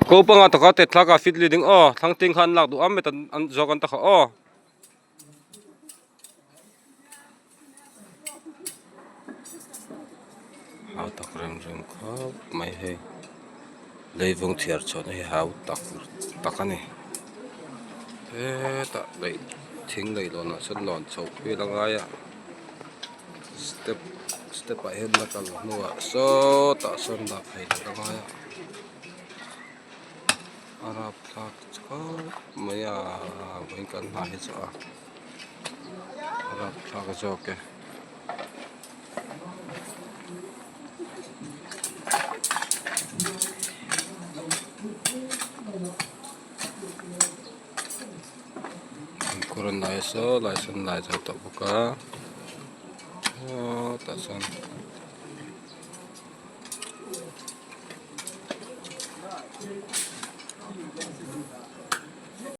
Ko panga taka te thlak a fit leading aw thlang ting kha an lak duh a met an zawk an ta kha aw. Hau tak rem rem khawp mai hei leivung chhiar chhuah na hi hau tak tak a ni hetah lei thing leihlawn ah sawn lawn chhoh vel a ngai a step step ah hian la kal hnuah sawtah sawn dah phei leh a ngai a a rapthlak khawp mai a vawiin kan hna hi chu a. A rapthlak zawk e. Kawr an lai saw lai sawn lai zo tawh bawk a aw tah chuan.